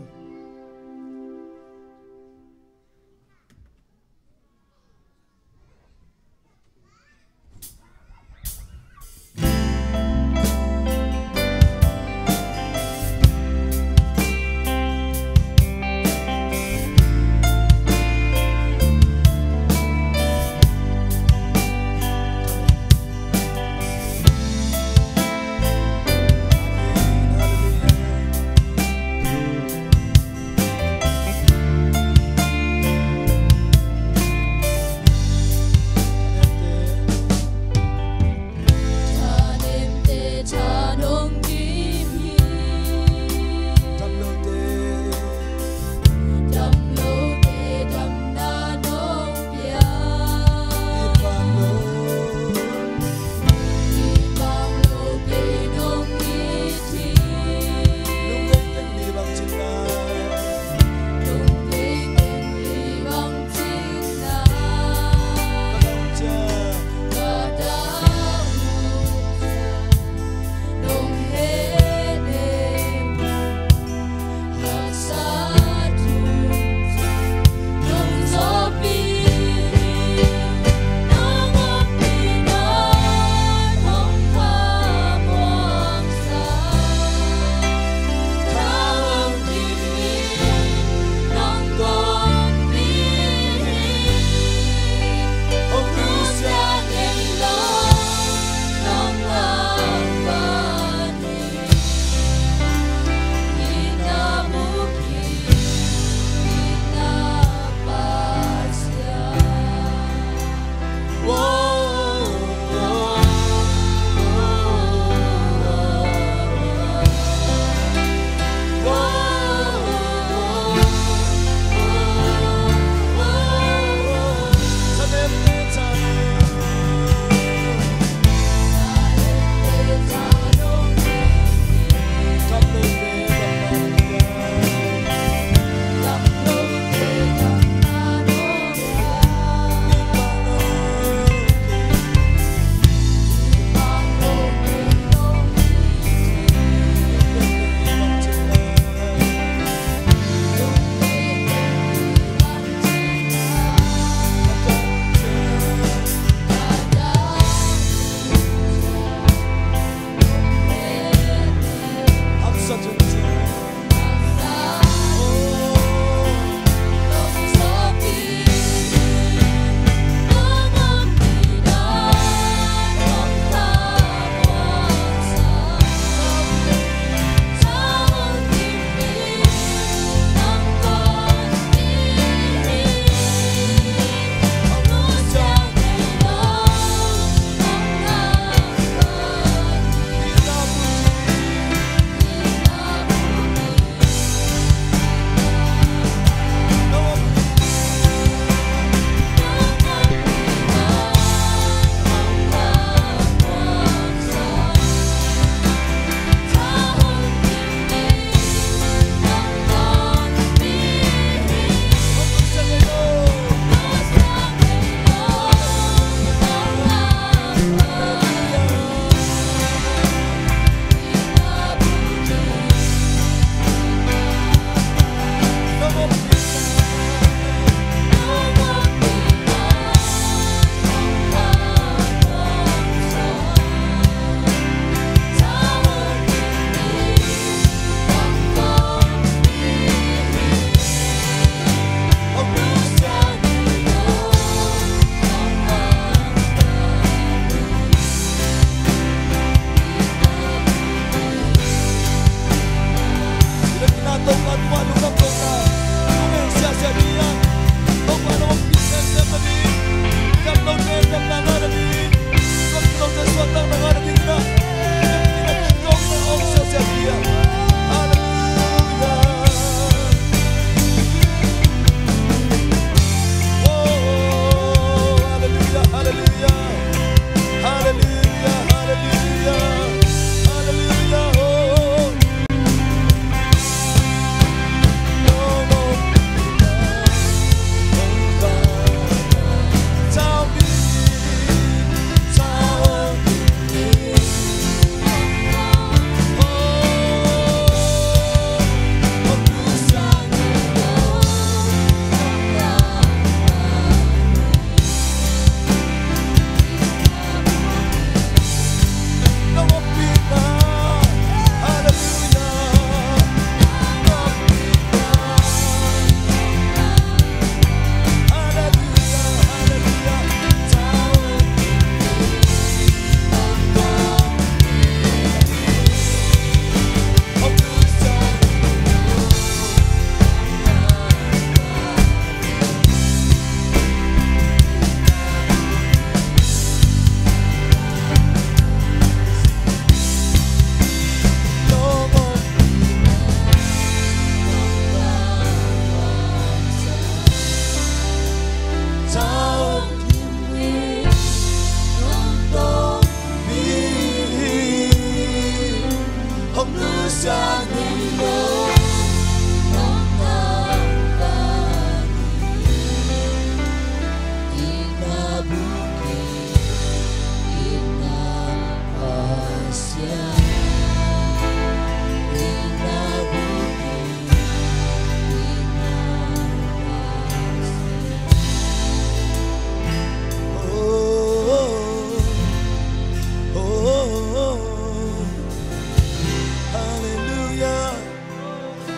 Hallelujah.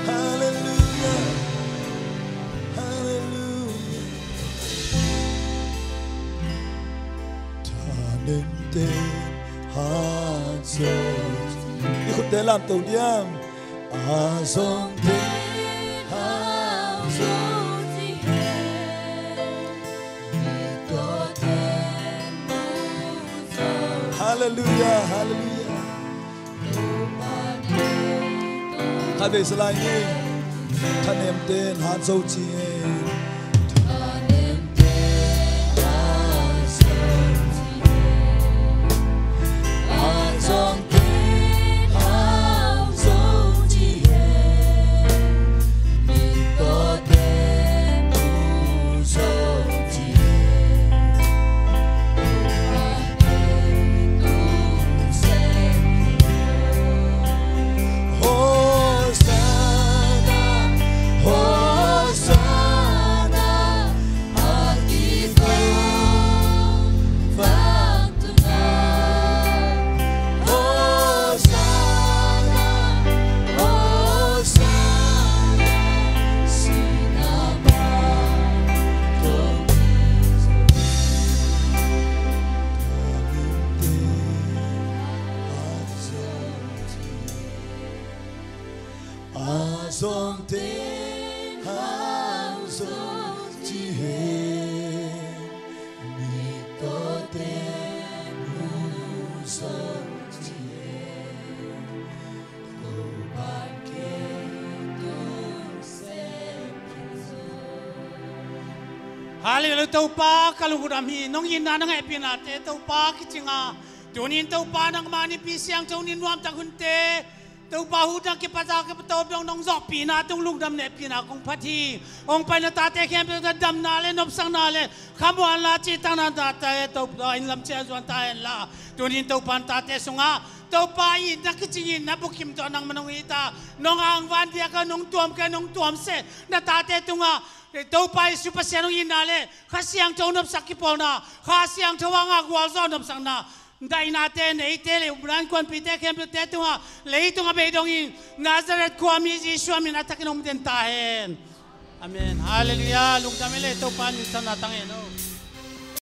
Hallelujah. Hallelujah. Thanemte hang zo. I khutte lam to diam. A zongte hang zo ci hen. Hallelujah, hallelujah. Khatvei sa lai ni. Thanemte hang zo ci hen. A zongte hang zo ci hen. Mi tawte mu zo ci hen. Topa kei tung sem zo. Hallelujah. Topa ka lungdam hi. Nong itna nong hehpihnate Topa kicinga. Tunin Topa nangmah nipi siangtho ni nuamtak hunte Topa huhna kipata kipatawp dong nong zawhpihna tung lungdam nehpihna kong phat hi. Hong paina tate khempeuh na damna le nopsakna le khamuanna cihtakna tate Topa in lamcia zuan ta henla. Tunin Topa na tate sungah Topa itna kicing itna bukim tawh nangmah nong it a, nong angvan diak a, nong tuam kei, nong tuam seh na tate tungah Topa Jesu Pasian hong itna le Kha Siangtho nopsak kipawlna, Kha Siangtho hanga gualzawh nopsakna, daihnate neite le upna innkuanpihte khempeuhte tungah leitung a bei dongin Nazareth khuami Jesu a min a thakin hong den ta hen. Amen. Hallelujah. Lungdam hi le Topa in minthanna tang hen aw.